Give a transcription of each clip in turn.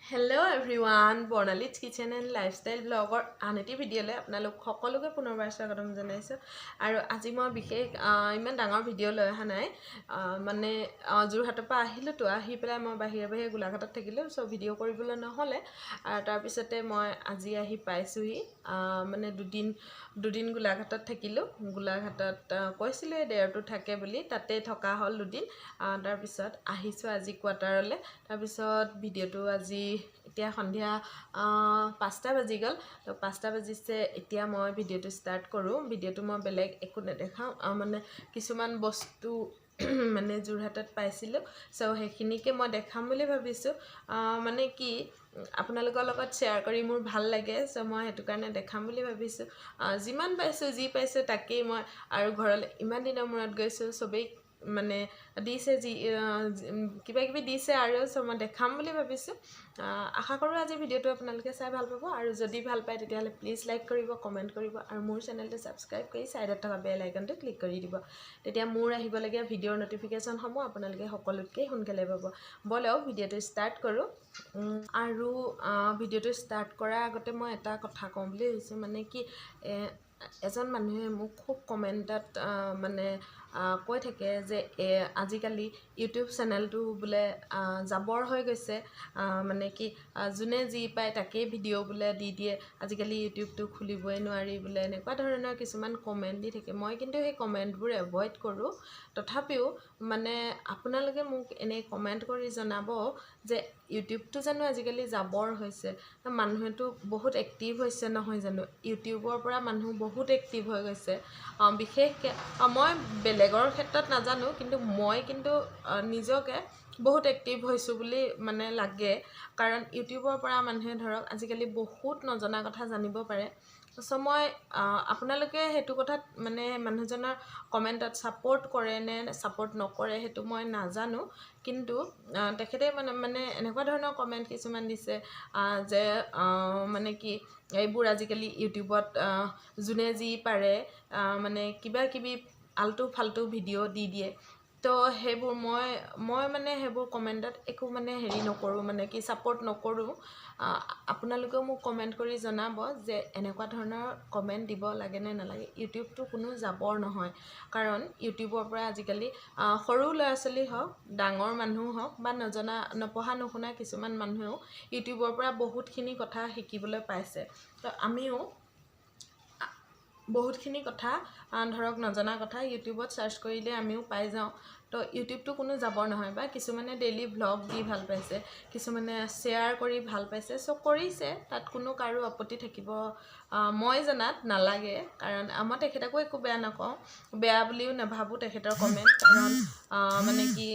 Hello' everyone, Barnali's kitchen and lifestyle ব্লগৰ আন এটি ভিডিঅ'লৈ আপোনালোক সকলোকে পুনৰবাৰ স্বাগতম জনাইছোঁ। আৰু আজি মই বিশেষ ইমান ডাঙৰ ভিডিঅ' লৈ অহা নাই। মানে যোৰহাটৰ পৰা আহিলোঁতো, আহি পেলাই মই বাহিৰে বাহিৰে গোলাঘাটত থাকিলোঁ, চ' ভিডিঅ' কৰিবলৈ নহ'লে। আৰু তাৰপিছতে মই আজি আহি পাইছোঁহি। মানে দুদিন দুদিন গোলাঘাটত থাকিলোঁ। গোলাঘাটত কৈছিলোঁৱেই দেৰটো থাকে বুলি, তাতেই থকা হ'ল দুদিন। তাৰপিছত আহিছোঁ আজি কোৱাৰ্টাৰলৈ। তাৰপিছত ভিডিঅ'টো আজি এতিয়া সন্ধিয়া 5টা বাজি গ'ল। তো 5টা বাজিছে, এতিয়া মই ভিডিঅ'টো ষ্টাৰ্ট কৰোঁ। ভিডিঅ'টো মই বেলেগ একো নেদেখাওঁ, মানে কিছুমান বস্তু মানে যোৰহাটত পাইছিলোঁ, চ' সেইখিনিকে মই দেখাম বুলি ভাবিছোঁ। মানে কি, আপোনালোকৰ লগত শ্বেয়াৰ কৰি মোৰ ভাল লাগে, চ' মই সেইটো কাৰণে দেখাম বুলি ভাবিছোঁ। যিমান পাইছোঁ, যি পাইছোঁ তাকেই মই। আৰু ঘৰলৈ ইমান দিনৰ মূৰত গৈছোঁ, চবেই মানে দিছে, যি কিবা কিবি দিছে আৰু, চ' মই দেখাম বুলি ভাবিছোঁ। আশা কৰোঁ আজি ভিডিঅ'টো আপোনালোকে চাই ভাল পাব। আৰু যদি ভাল পায়, তেতিয়াহ'লে প্লিজ লাইক কৰিব, কমেণ্ট কৰিব আৰু মোৰ চেনেলটো ছাবস্ক্ৰাইব কৰি ছাইডত থকা বেল আইকনটো ক্লিক কৰি দিব। তেতিয়া মোৰ আহিবলগীয়া ভিডিঅ'ৰ ন'টিফিকেশ্যনসমূহ আপোনালোকে সকলোতকৈ সোনকালে পাব। ব'লক, ভিডিঅ'টো ষ্টাৰ্ট কৰোঁ। আৰু ভিডিঅ'টো ষ্টাৰ্ট কৰাৰ আগতে মই এটা কথা কওঁ বুলি ভাবিছোঁ। মানে কি, এজন মানুহে মোক খুব কমেণ্টত মানে কৈ থাকে যে আজিকালি ইউটিউব চেনেলটো বোলে জাবৰ হৈ গৈছে, মানে কি, যোনে যি পায় তাকেই ভিডিঅ' বোলে দি দিয়ে, আজিকালি ইউটিউবটো খুলিবই নোৱাৰি বোলে, এনেকুৱা ধৰণৰ কিছুমান কমেণ্ট দি থাকে। মই কিন্তু সেই কমেণ্টবোৰ এভইড কৰোঁ। তথাপিও মানে আপোনালোকে মোক এনেই কমেণ্ট কৰি জনাব যে ইউটিউবটো জানো আজিকালি জাবৰ হৈছে? মানুহেতো বহুত এক্টিভ হৈছে, নহয় জানো? ইউটিউবৰ পৰা মানুহ বহুত এক্টিভ হৈ গৈছে। বিশেষকৈ মই বেলেগৰ ক্ষেত্ৰত নাজানো, কিন্তু মই কিন্তু নিজকে বহুত এক্টিভ হৈছোঁ বুলি মানে লাগে, কাৰণ ইউটিউবৰ পৰা মানুহে ধৰক আজিকালি বহুত নজনা কথা জানিব পাৰে। চ' মই আপোনালোকে সেইটো কথাত মানে মানুহজনৰ কমেণ্টত ছাপৰ্ট কৰে নে ছাপৰ্ট নকৰে, সেইটো মই নাজানো। কিন্তু তেখেতে মানে মানে এনেকুৱা ধৰণৰ কমেণ্ট কিছুমান দিছে যে মানে কি, এইবোৰ আজিকালি ইউটিউবত যোনে যি পাৰে মানে কিবা কিবি আল্টু ফাল্টু ভিডিঅ' দি দিয়ে। তো সেইবোৰ মই মই মানে সেইবোৰ কমেণ্টত একো মানে হেৰি নকৰোঁ, মানে কি, ছাপৰ্ট নকৰোঁ। আপোনালোকেও মোক কমেণ্ট কৰি জনাব যে এনেকুৱা ধৰণৰ কমেণ্ট দিব লাগে নে নালাগে। ইউটিউবটো কোনো জাবৰ নহয়, কাৰণ ইউটিউবৰ পৰা আজিকালি সৰু ল'ৰা ছোৱালী হওক, ডাঙৰ মানুহ হওক বা নজনা নপঢ়া নুশুনা কিছুমান মানুহেও ইউটিউবৰ পৰা বহুতখিনি কথা শিকিবলৈ পাইছে। তো আমিও বহুতখিনি কথা ধৰক নজনা কথা ইউটিউবত চাৰ্চ কৰিলে আমিও পাই যাওঁ। তো ইউটিউবটো কোনো জাবৰ নহয়। বা কিছুমানে ডেইলি ভ্লগ দি ভাল পাইছে, কিছুমানে শ্বেয়াৰ কৰি ভাল পাইছে, চ' কৰিছে, তাত কোনো কাৰো আপত্তি থাকিব মই জনাত নালাগে। কাৰণ মই তেখেতকো একো বেয়া নকওঁ, বেয়া বুলিও নাভাবোঁ তেখেতৰ কমেণ্ট। কাৰণ মানে কি,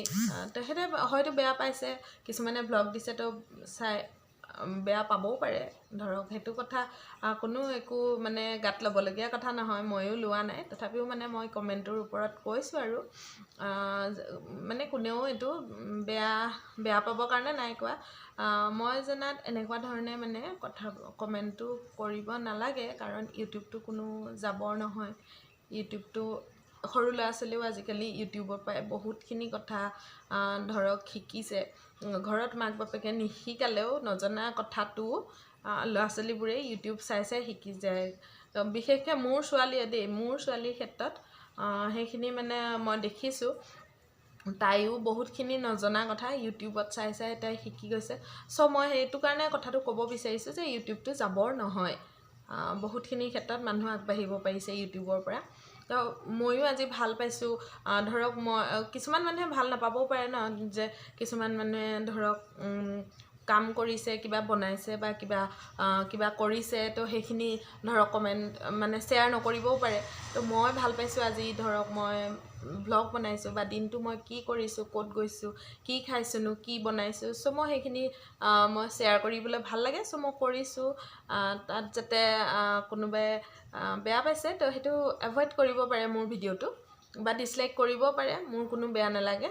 তেখেতে হয়তো বেয়া পাইছে, কিছুমানে ভ্লগ দিছে, তো চাই বেয়া পাবও পাৰে ধৰক। সেইটো কথা কোনো একো মানে গাত ল'বলগীয়া কথা নহয়, ময়ো লোৱা নাই। তথাপিও মানে মই কমেণ্টটোৰ ওপৰত কৈছোঁ আৰু মানে কোনেও এইটো বেয়া বেয়া পাবৰ কাৰণে নাই কোৱা। মই জনাত এনেকুৱা ধৰণে মানে কথা কমেণ্টটো কৰিব নালাগে, কাৰণ ইউটিউবটো কোনো জাবৰ নহয়। ইউটিউবটো সৰু ল'ৰা ছোৱালীয়েও আজিকালি ইউটিউবৰ পৰাই বহুতখিনি কথা ধৰক শিকিছে। ঘৰত মাক বাপেকে নিশিকালেও নজনা কথাটো ল'ৰা ছোৱালীবোৰে ইউটিউব চাই চাই শিকি যায়। বিশেষকৈ মোৰ ছোৱালীয়ে দেই, মোৰ ছোৱালীৰ ক্ষেত্ৰত সেইখিনি মানে মই দেখিছোঁ। তাইও বহুতখিনি নজনা কথা ইউটিউবত চাই চাই তাই শিকি গৈছে। চ' মই সেইটো কাৰণে কথাটো ক'ব বিচাৰিছোঁ যে ইউটিউবটো জাবৰ নহয়। বহুতখিনি ক্ষেত্ৰত মানুহ আগবাঢ়িব পাৰিছে ইউটিউবৰ পৰা। তো ময়ো আজি ভাল পাইছোঁ। ধৰক মই কিছুমান মানুহে ভাল নাপাবও পাৰে ন, যে কিছুমান মানুহে ধৰক কাম কৰিছে, কিবা বনাইছে বা কিবা কিবা কৰিছে, তো সেইখিনি ধৰক কমেণ্ট মানে শ্বেয়াৰ নকৰিবও পাৰে। তো মই ভাল পাইছোঁ আজি ধৰক মই ভ্লগ বনাইছোঁ বা দিনটো মই কি কৰিছোঁ, ক'ত গৈছোঁ, কি খাইছোঁনো, কি বনাইছোঁ, চ' মই সেইখিনি মই শ্বেয়াৰ কৰিবলৈ ভাল লাগে, চ' মই কৰিছোঁ। তাত যাতে কোনোবাই বেয়া পাইছে, তো সেইটো এভইড কৰিব পাৰে মোৰ ভিডিঅ'টো বা ডিছলাইক কৰিব পাৰে, মোৰ কোনো বেয়া নালাগে।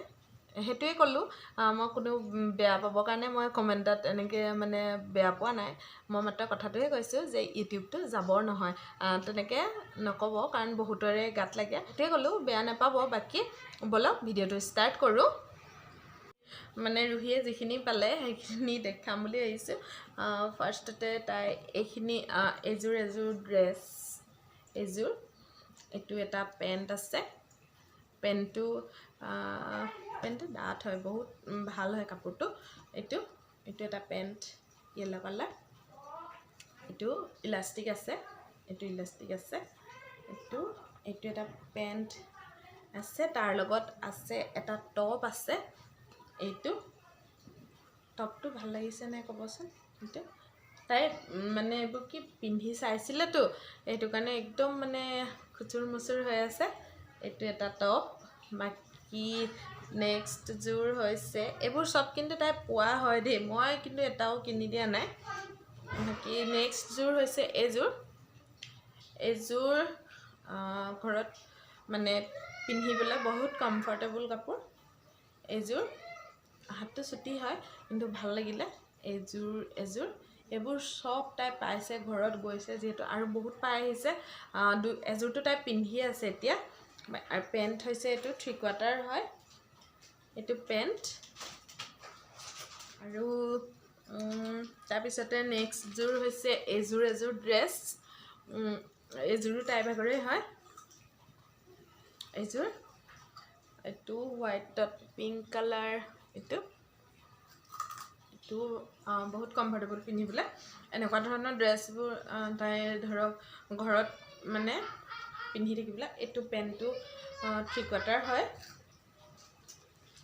সেইটোৱে ক'লোঁ, মই কোনো বেয়া পাবৰ কাৰণে মই কমেণ্টত এনেকৈ মানে বেয়া পোৱা নাই। মই মাত্ৰ কথাটোহে কৈছোঁ যে ইউটিউবটো জাবৰ নহয়, তেনেকৈ নক'ব, কাৰণ বহুতৰে গাত লাগে। সেইটোৱে ক'লোঁ, বেয়া নাপাব। বাকী ব'লক, ভিডিঅ'টো ষ্টাৰ্ট কৰোঁ। মানে ৰুহিয়ে যিখিনি পালে সেইখিনি দেখাম বুলি আহিছোঁ। ফাৰ্ষ্টতে তাই এইখিনি এযোৰ এযোৰ ড্ৰেছ, এযোৰ এইটো এটা পেণ্ট আছে। পেণ্টটো পেণ্টটো ডাঠ হয়, বহুত ভাল হয় কাপোৰটো। এইটো এইটো এটা পেণ্ট, য়েল্ল' কালাৰ। এইটো ইলাষ্টিক আছে, এইটো ইলাষ্টিক আছে। এইটো এইটো এটা পেণ্ট আছে, তাৰ লগত আছে এটা টপ আছে। এইটো টপটো ভাল লাগিছে নাই ক'বচোন। এইটো তাই মানে এইবোৰ কি পিন্ধি চাইছিলেতো, সেইটো কাৰণে একদম মানে খুচুৰ মুচুৰ হৈ আছে। এইটো এটা টপ। বাকী নেক্সট যোৰ হৈছে এইবোৰ চব, কিন্তু তাই পোৱা হয় দেই, মই কিন্তু এটাও কিনি দিয়া নাই। বাকী নেক্সট যোৰ হৈছে এইযোৰ। এইযোৰ ঘৰত মানে পিন্ধিবলৈ বহুত কমফৰ্টেবল কাপোৰ। এইযোৰ হাতটো চুটি হয়, কিন্তু ভাল লাগিলে এইযোৰ। এযোৰ এইবোৰ চব তাই পাইছে ঘৰত গৈছে যিহেতু, আৰু বহুত পাই আহিছে। এযোৰটো তাই পিন্ধি আছে এতিয়া। আৰু পেণ্ট হৈছে এইটো থ্ৰী কোৱাৰ্টাৰ হয় এইটো পেণ্ট। আৰু তাৰপিছতে নেক্সটযোৰ হৈছে এইযোৰ, এযোৰ ড্ৰেছ। এইযোৰো তাইৰ ভাগৰে হয়। এইযোৰ এইটো হোৱাইটত পিংক কালাৰ। এইটো এইটো বহুত কমফৰ্টেবল পিন্ধিবলৈ। এনেকুৱা ধৰণৰ ড্ৰেছবোৰ তাই ধৰক ঘৰত মানে পিন্ধি থাকিবলৈ। এইটো পেণ্টটো থ্ৰী কোৱাৰ্টাৰ হয়।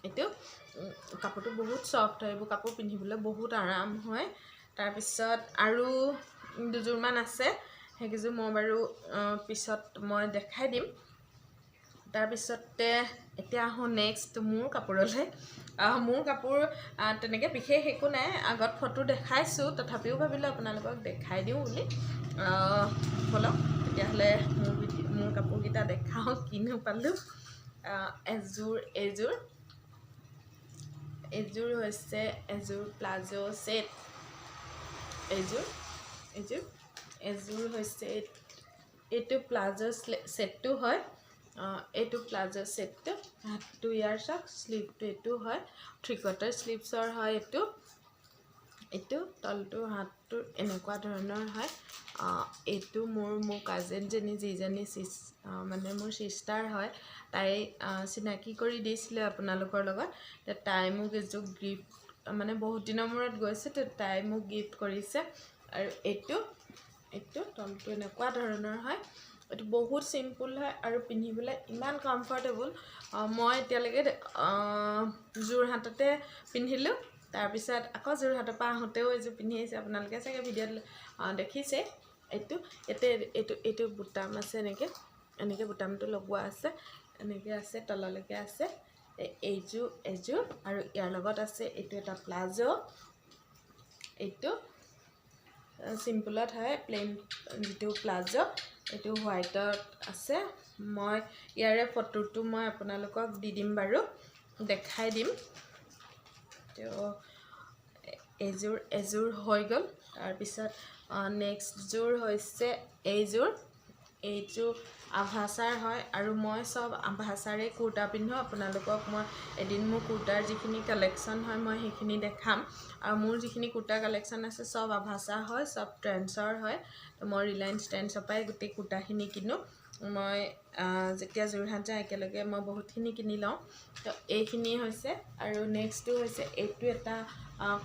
এইটো কাপোৰটো বহুত চফ্ট হয়, এইবোৰ কাপোৰ পিন্ধিবলৈ বহুত আৰাম হয়। তাৰপিছত আৰু দুযোৰমান আছে, সেইকেইযোৰ মই বাৰু পিছত মই দেখাই দিম। তাৰপিছতে এতিয়া আহোঁ নেক্সট মোৰ কাপোৰলৈ। মোৰ কাপোৰ তেনেকৈ বিশেষ একো নাই, আগত ফটো দেখাইছোঁ, তথাপিও ভাবিলোঁ আপোনালোকক দেখাই দিওঁ বুলি। ব'লক তেতিয়াহ'লে মোৰ কাপোৰকেইটা দেখাওঁ কিনো পালোঁ। এযোৰ এইযোৰ, এইযোৰ হৈছে এযোৰ প্লাজো ছেট। এইযোৰ এইযোৰ এযোৰ হৈছে এইটো প্লাজো ছেটটো হয়। এইটো প্লাজো ছেটটো হাতটো ইয়াৰ চাওক, শ্লিভটো এইটো হয়, থ্ৰী কোৱাৰ্টাৰ শ্লিভছৰ হয় এইটো। এইটো তলটো হাতটো এনেকুৱা ধৰণৰ হয়। এইটো মোৰ মোৰ কাজিনজনী, যিজনী মানে মোৰ চিষ্টাৰ হয়, তাই চিনাকি কৰি দিছিলে আপোনালোকৰ লগত। তাই মোক এযোৰ গিফ্ট, মানে বহুত দিনৰ মূৰত গৈছে তো, তাই মোক গিফ্ট কৰিছে। আৰু এইটো এইটো তলটো এনেকুৱা ধৰণৰ হয়। এইটো বহুত চিম্পুল হয় আৰু পিন্ধিবলৈ ইমান কমফৰ্টেবল। মই এতিয়ালৈকে যোৰহাটতে পিন্ধিলোঁ, তাৰপিছত আকৌ যোৰহাটৰ পৰা আহোঁতেও এইযোৰ পিন্ধি আহিছে। আপোনালোকে চাগে ভিডিঅ'ত দেখিছে। এইটো ইয়াতে এইটো এইটো বুটাম আছে, এনেকৈ এনেকৈ বুটামটো লগোৱা আছে, এনেকৈ আছে, তললৈকে আছে। এইযোৰ এযোৰ আৰু ইয়াৰ লগত আছে এইটো এটা প্লাজো। এইটো চিম্পুলত হয়, প্লেইন যিটো প্লাজো, এইটো হোৱাইটত আছে। মই ইয়াৰে ফটোটো মই আপোনালোকক দি দিম বাৰু, দেখাই দিম। তো এইযোৰ এযোৰ হৈ গ'ল। তাৰপিছত নেক্সটযোৰ হৈছে এইযোৰ। এইযোৰ আভাচাৰ হয় আৰু মই চব আভাচাৰে কুৰ্তা পিন্ধোঁ। আপোনালোকক মই এদিন মোৰ কুৰ্তাৰ যিখিনি কালেকশ্যন হয় মই সেইখিনি দেখাম। আৰু মোৰ যিখিনি কুৰ্তা কালেকশ্যন আছে চব আভাচা হয়, চব ট্ৰেণ্ডছৰ হয়। তো মই ৰিলায়েন্স ট্ৰেণ্ডছৰ পৰাই গোটেই কুৰ্তাখিনি কিনো। মই যেতিয়া যোৰহাট যাওঁ একেলগে মই বহুতখিনি কিনি লওঁ। তো এইখিনি হৈছে। আৰু নেক্সটটো হৈছে এইটো এটা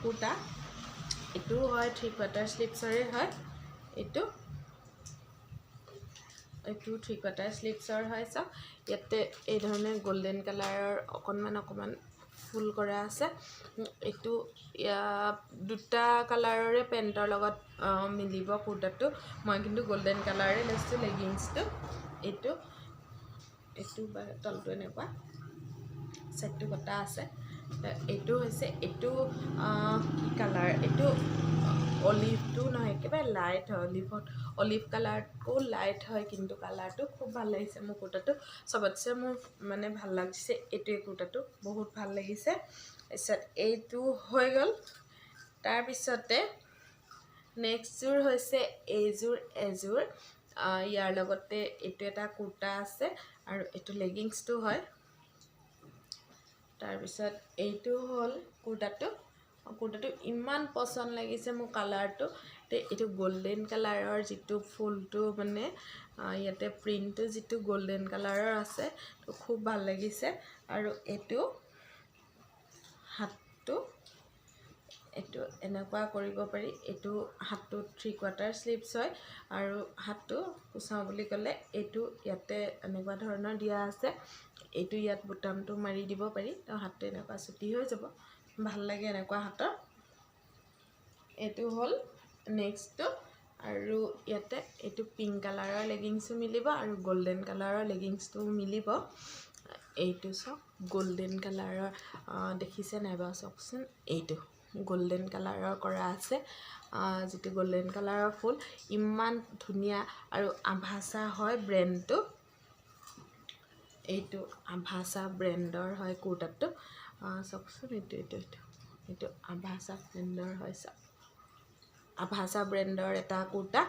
কুৰ্তা। এইটোও হয় থ্ৰী কোৱাৰ্টাৰ শ্লিভছৰে হয়। এইটো এইটো থ্ৰী কোৱাৰ্টাৰ শ্লিভছৰ হয়। চাওক, ইয়াতে এই ধৰণে গল্ডেন কালাৰৰ অকণমান অকণমান ফুল কৰা আছে। এইটো দুটা কালাৰৰে পেণ্টৰ লগত মিলিব কুৰ্তাটো। মই কিন্তু গল্ডেন কালাৰে লৈছোঁ লেগিংছটো। এইটো এইটো বা তলটো এনেকুৱা ছাইডটো কটা আছে। এইটো হৈছে এইটো কি কালাৰ এইটো? অলিভটো নহয়, একেবাৰে লাইট হয়। অলিভত অলিভ কালাৰতকৈও লাইট হয়, কিন্তু কালাৰটো খুব ভাল লাগিছে মোৰ। কুৰ্তাটো চবতছে মোৰ মানে ভাল লাগিছে এইটোৱে, কুৰ্তাটো বহুত ভাল লাগিছে। তাৰপিছত এইটো হৈ গ'ল। তাৰপিছতে নেক্সটযোৰ হৈছে এইযোৰ এযোৰ। ইয়াৰ লগতে এইটো এটা কুৰ্তা আছে আৰু এইটো লেগিংছটো হয়। তাৰপিছত এইটো হ'ল কুৰ্তাটো। কুৰ্তাটো ইমান পচন্দ লাগিছে মোৰ কালাৰটো। এইটো গল্ডেন কালাৰৰ যিটো ফুলটো, মানে ইয়াতে প্ৰিণ্টটো যিটো গল্ডেন কালাৰৰ আছে, তো খুব ভাল লাগিছে। আৰু এইটো হাতটো এইটো এনেকুৱা কৰিব পাৰি। এইটো হাতটো 3/4 শ্লিভছ হয় আৰু হাতটো কোচাওঁ বুলি ক'লে এইটো ইয়াতে এনেকুৱা ধৰণৰ দিয়া আছে। এইটো ইয়াত বুটামটো মাৰি দিব পাৰি, তো হাতটো এনেকুৱা চুটি হৈ যাব। ভাল লাগে এনেকুৱা হাতৰ। এইটো হ'ল নেক্সটটো। আৰু ইয়াতে এইটো পিংক কালাৰৰ লেগিংছো মিলিব আৰু গল্ডেন কালাৰৰ লেগিংছটোও মিলিব। এইটো চাওক, গল্ডেন কালাৰৰ দেখিছে নাই বাৰু? চাওকচোন, এইটো গল্ডেন কালাৰৰ কৰা আছে, যিটো গল্ডেন কালাৰৰ ফুল, ইমান ধুনীয়া। আৰু আভাচা হয় ব্ৰেণ্ডটো, এইটো আভাচা ব্ৰেণ্ডৰ হয় কুৰ্তাটো। চাওকচোন, এইটো এইটো এইটো এইটো আভাচা ব্ৰেণ্ডৰ হয়। চাওক, আভাচা ব্ৰেণ্ডৰ এটা কুৰ্তা।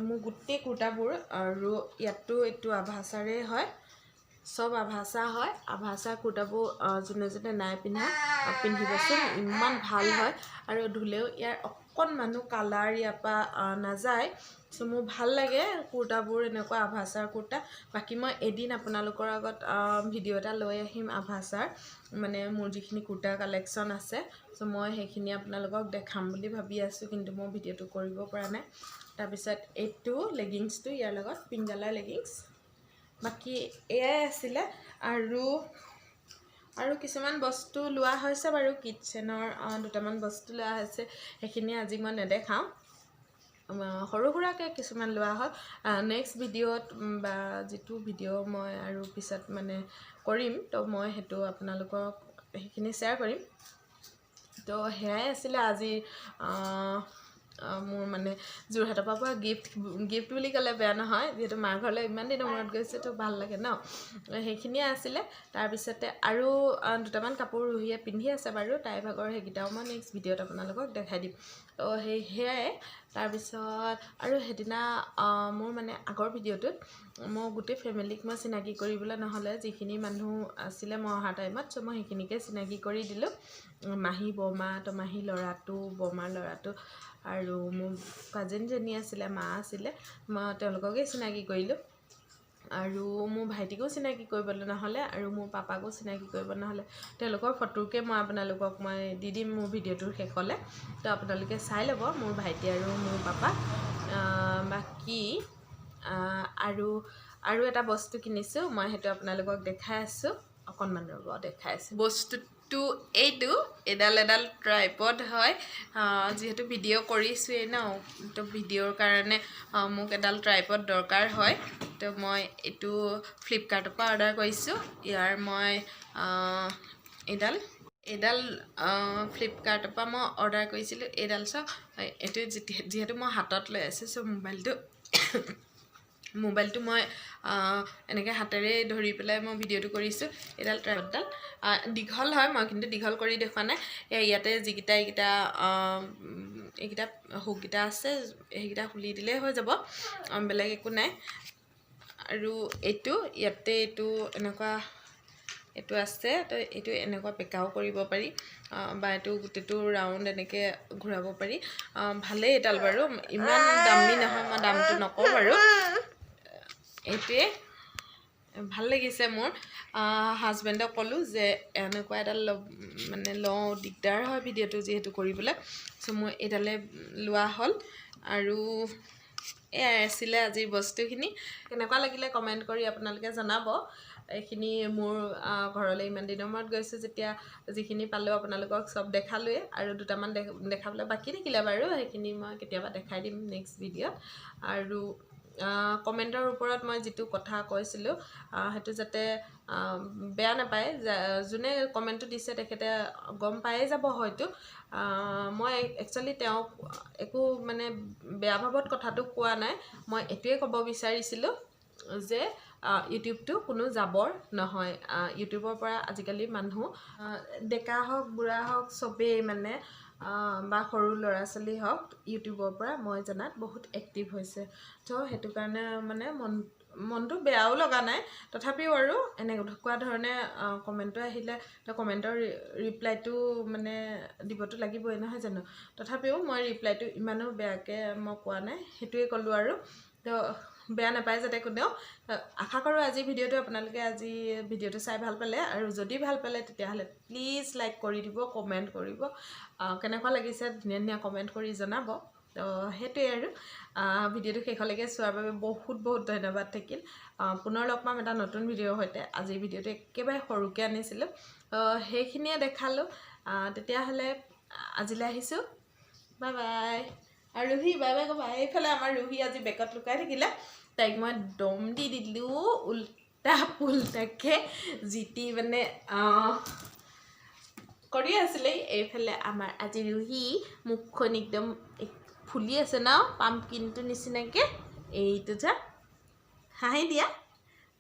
মোৰ গোটেই কুৰ্তাবোৰ আৰু ইয়াতো এইটো আভাচাৰে হয়, চব আভাচা হয়। আভাচা কুৰ্তাবোৰ যোনে যোনে নাই পিন্ধা পিন্ধিবচোন, ইমান ভাল হয়। আৰু ধুলেও ইয়াৰ অকণমানো কালাৰ ইয়াৰ পৰা নাযায়। চ' মোৰ ভাল লাগে কুৰ্তাবোৰ, এনেকুৱা আভাচাৰ কুৰ্তা। বাকী মই এদিন আপোনালোকৰ আগত ভিডিঅ' এটা লৈ আহিম আভাচাৰ, মানে মোৰ যিখিনি কুৰ্তা কালেকশ্যন আছে, চ' মই সেইখিনি আপোনালোকক দেখাম বুলি ভাবি আছোঁ, কিন্তু মই ভিডিঅ'টো কৰিব পৰা নাই। তাৰপিছত এইটো লেগিংছটো ইয়াৰ লগত পিংক কালাৰ লেগিংছ। বাকী এয়াই আছিলে। আৰু আৰু কিছুমান বস্তু লোৱা হৈছে বাৰু, কিটচেনৰ দুটামান বস্তু লোৱা হৈছে, সেইখিনি আজি মই নেদেখাওঁ। সৰু সুৰাকৈ কিছুমান লোৱা হ'ল। নেক্সট ভিডিঅ'ত বা যিটো ভিডিঅ' মই আৰু পিছত মানে কৰিম, তো মই সেইটো আপোনালোকক সেইখিনি শ্বেয়াৰ কৰিম। তো সেয়াই আছিলে আজিৰ মোৰ মানে যোৰহাটৰ পৰা পোৱা গিফ্ট। গিফ্ট বুলি ক'লে বেয়া নহয়, যিহেতু মাৰ ঘৰলৈ ইমান দিনৰ মূৰত গৈছোঁ, তো ভাল লাগে ন। সেইখিনিয়ে আছিলে। তাৰপিছতে আৰু দুটামান কাপোৰ ৰুহিয়ে পিন্ধি আছে বাৰু, তাইৰ ভাগৰ সেইকেইটাও মই নেক্সট ভিডিঅ'ত আপোনালোকক দেখাই দিম। তো সেয়াই। তাৰপিছত আৰু সেইদিনা মোৰ মানে আগৰ ভিডিঅ'টোত মই গোটেই ফেমিলিক মই চিনাকি কৰিবলৈ নহ'লে, যিখিনি মানুহ আছিলে মই অহা টাইমত, চ' মই সেইখিনিকে চিনাকি কৰি দিলোঁ। মাহী, বৰমা, তো মাহী ল'ৰাটো, বৰমাৰ ল'ৰাটো আৰু মোৰ কাজিনজনী আছিলে, মা আছিলে, মই তেওঁলোককে চিনাকি কৰিলোঁ। আৰু মোৰ ভাইটিকো চিনাকি কৰিবলৈ নহ'লে আৰু মোৰ পাপাকো চিনাকি কৰিব নহ'লে, তেওঁলোকৰ ফটোকে মই আপোনালোকক মই দি দিম মোৰ ভিডিঅ'টোৰ শেষলৈ, তো আপোনালোকে চাই ল'ব মোৰ ভাইটি আৰু মোৰ পাপা। বাকী আৰু আৰু এটা বস্তু কিনিছোঁ মই, সেইটো আপোনালোকক দেখাই আছোঁ, অকণমান ৰ'ব, দেখাই আছোঁ। বস্তুটো এইটো এডাল এডাল ট্ৰাইপড হয়। যিহেতু ভিডিঅ' কৰিছোঁৱেই ন, তো ভিডিঅ'ৰ কাৰণে মোক এডাল ট্ৰাইপড দৰকাৰ হয়। তো মই এইটো ফ্লিপকাৰ্টৰ পৰা অৰ্ডাৰ কৰিছোঁ। ইয়াৰ মই এইডাল এইডাল ফ্লিপকাৰ্টৰ পৰা মই অৰ্ডাৰ কৰিছিলোঁ। এইডাল চাওক, এইটো যিহেতু মই হাতত লৈ আছোঁ, চ' মোবাইলটো মই এনেকৈ হাতেৰে ধৰি পেলাই মই ভিডিঅ'টো কৰিছোঁ। এইডাল ট্ৰাইপডডাল দীঘল হয়, মই কিন্তু দীঘল কৰি দেখুওৱা নাই। ইয়াতে যিকেইটা এইকেইটা এইকেইটা হুককেইটা আছে, সেইকেইটা খুলি দিলেই হৈ যাব, বেলেগ একো নাই। আৰু এইটো ইয়াতে এইটো এনেকুৱা এইটো আছে, তো এইটো এনেকুৱা বেঁকাও কৰিব পাৰি বা এইটো গোটেইটো ৰাউণ্ড এনেকৈ ঘূৰাব পাৰি। ভালেই এইডাল বাৰু, ইমান দামী নহয়, মই দামটো নকওঁ বাৰু। এইটোৱে ভাল লাগিছে মোৰ। হাজবেণ্ডক ক'লোঁ যে এনেকুৱা এডাল মানে লওঁ, দিগদাৰ হয় ভিডিঅ'টো যিহেতু কৰিবলৈ। চ' মই এইডালে লোৱা হ'ল। আৰু এয়াই আছিলে আজিৰ বস্তুখিনি। কেনেকুৱা লাগিলে কমেণ্ট কৰি আপোনালোকে জনাব। এইখিনি মোৰ ঘৰলৈ ইমান দিনৰ মূৰত গৈছোঁ যেতিয়া যিখিনি পালোঁ আপোনালোকক চব দেখালোৱেই, আৰু দুটামান দেখাবলৈ বাকী থাকিলে বাৰু, সেইখিনি মই কেতিয়াবা দেখাই দিম নেক্সট ভিডিঅ'ত। আৰু কমেণ্টৰ ওপৰত মই যিটো কথা কৈছিলোঁ, সেইটো যাতে বেয়া নাপায়, যোনে কমেণ্টটো দিছে তেখেতে গম পায়ে যাব হয়তো। মই একচুৱেলি তেওঁক একো মানে বেয়া ভাৱত কথাটো কোৱা নাই। মই এইটোৱে ক'ব বিচাৰিছিলোঁ যে ইউটিউবটো কোনো জাবৰ নহয়। ইউটিউবৰ পৰা আজিকালি মানুহ ডেকা হওক, বুঢ়া হওক, চবেই মানে বা সৰু ল'ৰা ছোৱালী হওক, ইউটিউবৰ পৰা মই জনাত বহুত এক্টিভ হৈছে। ত' সেইটো কাৰণে মানে মন মনটো বেয়াও লগা নাই, তথাপিও আৰু এনেকুৱা ধৰণে কমেণ্টটো আহিলে তো কমেণ্টৰ ৰিপ্লাইটো মানে দিবতো লাগিবই, নহয় জানো? তথাপিও মই ৰিপ্লাইটো ইমানো বেয়াকৈ মই কোৱা নাই, সেইটোৱে ক'লোঁ আৰু। তো বেয়া নাপায় যাতে কোনেও। আশা কৰোঁ আজি ভিডিঅ'টো আপোনালোকে আজি ভিডিঅ'টো চাই ভাল পালে, আৰু যদি ভাল পালে তেতিয়াহ'লে প্লিজ লাইক কৰি দিব, কমেণ্ট কৰিব, কেনেকুৱা লাগিছে ধুনীয়া ধুনীয়া কমেণ্ট কৰি জনাব। তো সেইটোৱে আৰু ভিডিঅ'টো শেষলৈকে চোৱাৰ বাবে বহুত বহুত ধন্যবাদ থাকিল। পুনৰ লগ পাম এটা নতুন ভিডিঅ'ৰ সৈতে। আজিৰ ভিডিঅ'টো একেবাৰে সৰুকৈ আনিছিলোঁ, সেইখিনিয়ে দেখালোঁ। তেতিয়াহ'লে আজিলৈ আহিছোঁ, বাই বাই। আৰু ৰুহি, বাই বাই ক'বা। এইফালে আমাৰ ৰুহি আজি বেকত লুকাই থাকিলে, তাইক মই দম দি দিলোঁ উল্টা পুল্টাকৈ যি টি মানে কৰি আছিলে। এইফালে আমাৰ আজি ৰুহি মুখখন একদম ফুলি আছে ন, পাম্পকিনটো নিচিনাকৈ। এইটো যা, হাঁহি দিয়া।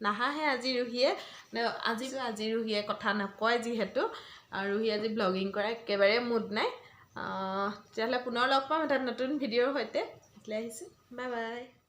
নাহাঁহে আজি ৰুহিয়ে। আজি ৰুহিয়ে কথা নকয় যিহেতু, ৰুহি আজি ব্লগিং কৰা একেবাৰে মুড নাই। তেতিয়াহ'লে পুনৰ লগ পাম এটা নতুন ভিডিঅ'ৰ সৈতে। আজিলৈ আহিছোঁ, বাই বাই।